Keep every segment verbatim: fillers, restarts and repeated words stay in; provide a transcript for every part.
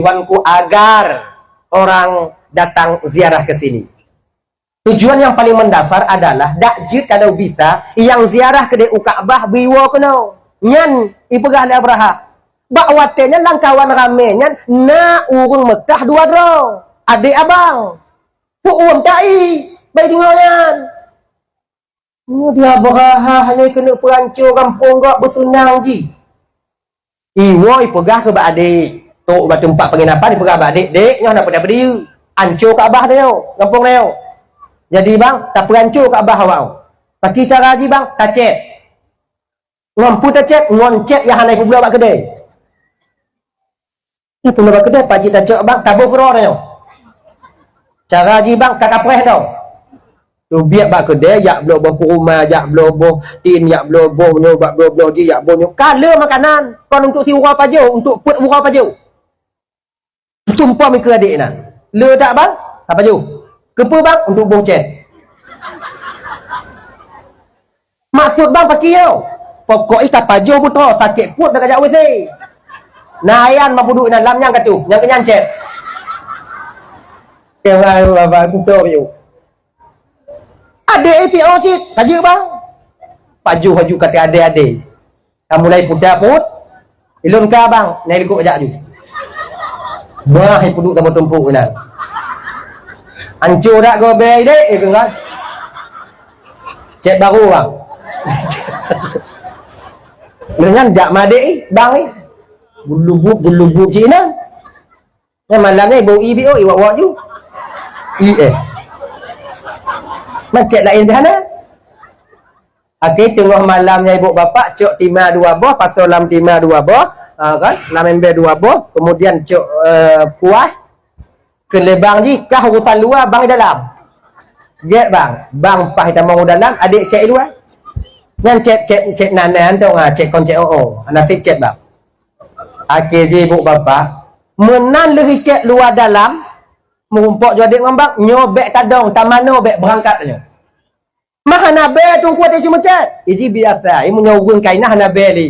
Tujuanku agar orang datang ziarah ke sini. Tujuan yang paling mendasar adalah dak jeuet kalau bisa yang ziarah keudeh u Ka'bah beuiwoe keunoe. Nyan ipeugah lé Abrahah. Bak watée nyan lam kawan ramé nyan na ureuëng Meukah dua droe. Adék abang. Tuôn tai bai deungoe nyan. Nyoe di Abrahah nyoe keuneuk peuranco gampông gob beuseunang jih. Iwoe ipeugah keu bak adék, trok bak teumpat penginapan ipeugah bak adék, "Dék, nyoe hana peue-peue, anco Ka'bah nyoe, gampông nyoe. Jadi bang, tapeuranco Ka'bah awak." "Paki cara jih bang?" "Tacét." "Ngon peue tacét?" "Ngon cét nyang hana ipeubloe bak keudée." "Ipeubloe bak keudée, pakcik tacok bang, taboh keudroe nyoe." "Cara jih bang, takapreh dong." Teubiet bak keudée, jak bloe boh kuruma, jak bloe boh tin, jak bloe boh nyoe, bak bloe-bloe jih, jak boh nyoe. Ka le makanan, kon untuk si uroe pajoh, untuk peuet uroe pajoh. Tumpom ikeu adék nyan. "Le dak bang?" "Ka pajoh." "Keupeue bang?" "Untuk boh cét." "Maksud bang pakri nyoe?" "Pokok jih ka pajoh beutroe, sakét pruet dak kajak W C." "Na ian meupuduek inan lam nyan ka tuh, nyang keu nyan cét." Keu hai baba kuto piu. Adék ipi oh cit, ka jeuet bang. Pajoh laju kata adék-adék. Ka mulai puta pruet. "Ilôn ka bang, na ilikot jak ju." Bah, ipeuduek sama tumpuk inan. "Anco dak gob idék?" "Eh, kan. Cét baru bang." Dengan jak madék, eh, bang, eh. Gulubuk, gulubuk cik inan. Nyan malam nyan iboh i biôh, iwak-wak ju. I eh. Macet laén pih hana. Akhé teungoh malam nyan iboh bapak cok tima dua boh, pasoe lam tima dua boh, ha, kan? Lam ember dua boh, kemudian cok, eh, kuah, keu lé bang jih, kah urusan luwa, bang di dalam. Gét bang, bang paih tamong u dalam, adék cét i luwa. Nyan cét, cét, cét nan-nan tong, ha, cét kon cét o-o. Naseb cét bang. Akhé jih iboh bapak, meunan lheueh icét luwa dalam, meurumpok ju adék ngon bang, nyoe bék tadong, tamanoe bék beurangkat nyoe. Mah hana bée teungku adék cuma cét. Iji biasa, i meunyoe ureuëng kaina hana bée lé.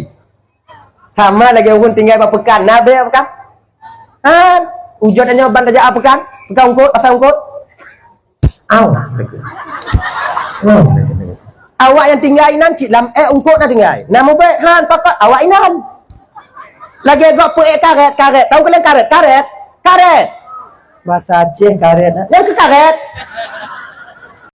Sama lagée ureuëng tinggai bak peukan, na bée peukan? Han, ujot nyoe ban tajak peukan, peukan ungkot, pasang ungkot. Au. Hmm. Awak nyang tinggai inan cit lam ék ungkot na tinggai. Na mubék han pakot awak inan. Lagée gob peuék karét, karét. Tahu kalian karét? Karét. Karét. Bahasa Aceh karét. Nyang keu karét.